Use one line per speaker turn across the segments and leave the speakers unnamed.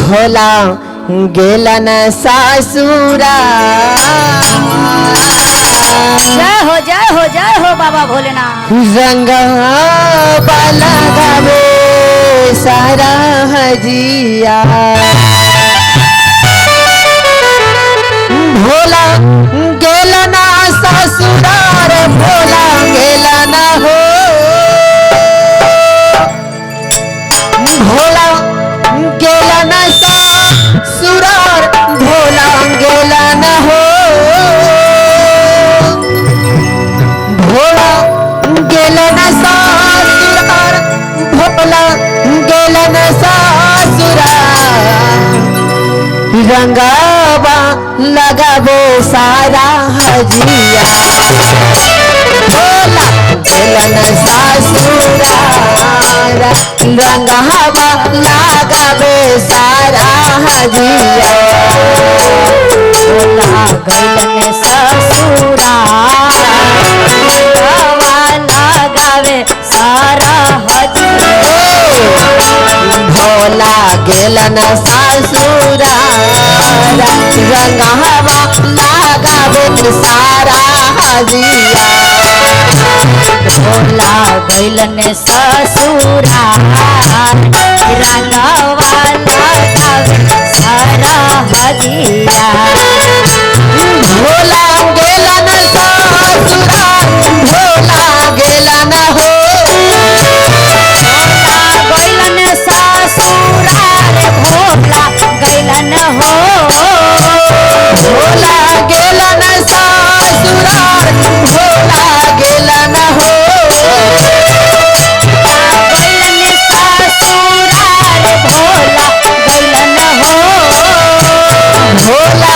भोला गेलन सासुरा।
जय हो जय हो जय हो बाबा भोलेनाथ।
रंग लगावे सारा हजिया। भोला गेलन ससुरार भोला गेलन हो। भोला गेलन ससुरार भोला गेलन हो। भोला गेलन ससुरार भोला गेलन ससुरार। रंगावा लगावे सारा हजिया। भोला गेलन ससुरार रंगावा लगावे सारा हजिया।
भोला गैलन ससुरार रंगवा लगावे सारा हजिया।
भोला गेलन ससुरार रंगावा लगावे सारा हजिया।
भोला गैलन ससुरार रंगवा लगावे सारा हजिया।
भोला गेलन ससुरार भोला गेलन हो।
भोला गैलन ससुरार भोला गैलन हो।
भोला गेलन ससुरार भोला गेलन हो।
गैलन ससुरार भोला गैलन हो।
भोला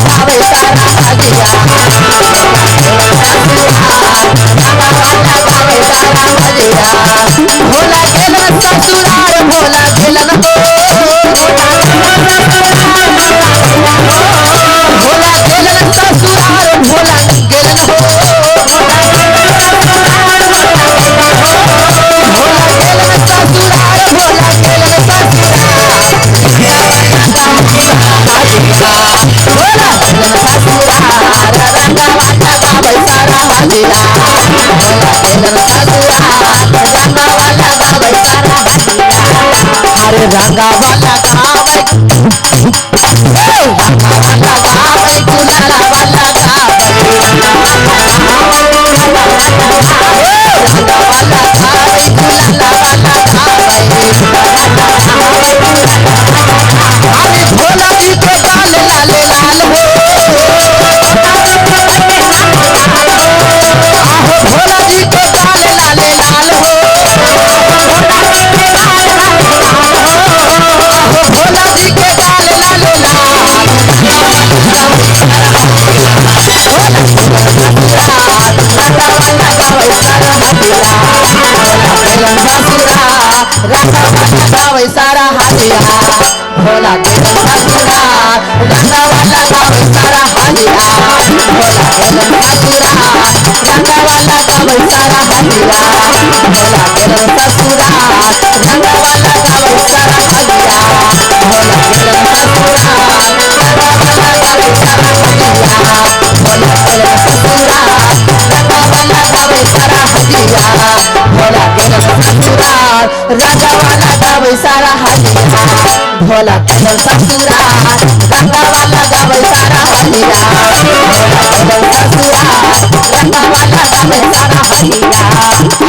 गावे सारा हजिया भोला गेलन ससुराल भोला गेलन हो भोला गेलन ससुराल भोला गेलन हो भोला गेलन ससुराल भोला गेलन ससुराल भोला गेलन ससुराल रंगवा गावे सारा हजिया भोला गेलन ससुराल रंगवा गावे सारा हजिया अरे रंगवा गावे रंगवा गावे गुलाला वाला गावे रंगवा गावे गुलाला वाला गावे अरे भोला जी के गाल लाल लाल हो आहो भोला जी के गाल लाल लाल हो आहो भोला जी के गाल लाल लाल गावे सारा हाजिया भोला गेलन ससुराल रंगवाला गावे सारा हाजिया भोला गेलन ससुराल रंगवाला गावे सारा हाजिया भोला गेलन ससुराल रंगवाला गावे सारा हाजिया भोला गेलन ससुराल रंगवाला गावे सारा हाजिया भोला गेलन ससुराल रंगवाला गावे सारा हाजिया भोला गेलन ससुराल रंगवाला गावे सारा हाजिया भोला गेलन ससुराल रंगवाला गावे सारा हाजिया भोला गेलन ससुराल रंगवाला गावे सारा हाजिया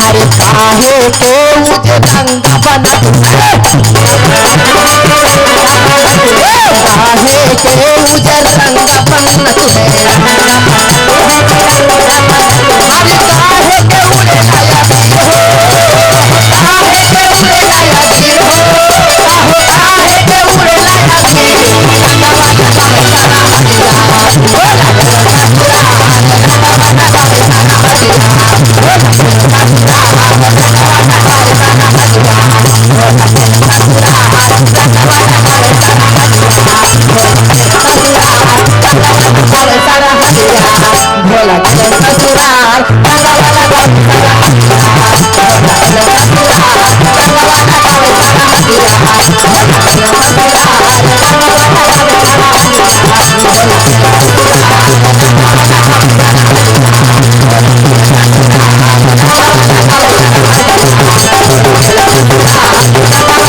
हरे काहे के उज रंग बनत काहे के उजर रंग बनत है अरे काहे के उड़े लाया वीर हो काहे के उड़े लाया वीर हो आहो काहे के उड़े लाया वीर रंगवाला गावे सारा हजिया भोला गेलन ससुराल रंगवाला गावे सारा हजिया भोला गेलन ससुराल रंगवाला गावे सारा हजिया भोला गेलन ससुराल रंगवाला गावे सारा हजिया भोला गेलन ससुराल रंगवाला गावे सारा हजिया भोला गेलन ससुराल रंगवाला गावे सारा हजिया भोला गेलन ससुराल रंगवाला गावे सारा हजिया भोला गेलन ससुराल रंगवाला गावे सारा हजिया भोला गेलन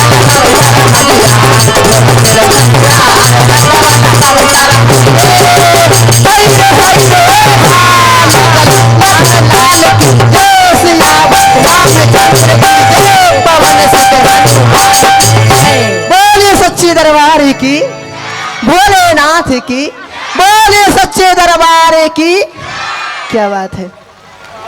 ससुराल रंगवाला गावे सारा हजिया बोलिए सच्चे दरबार की, भोलेनाथ की, बोलिए सच्चे दरबार की। क्या बात है।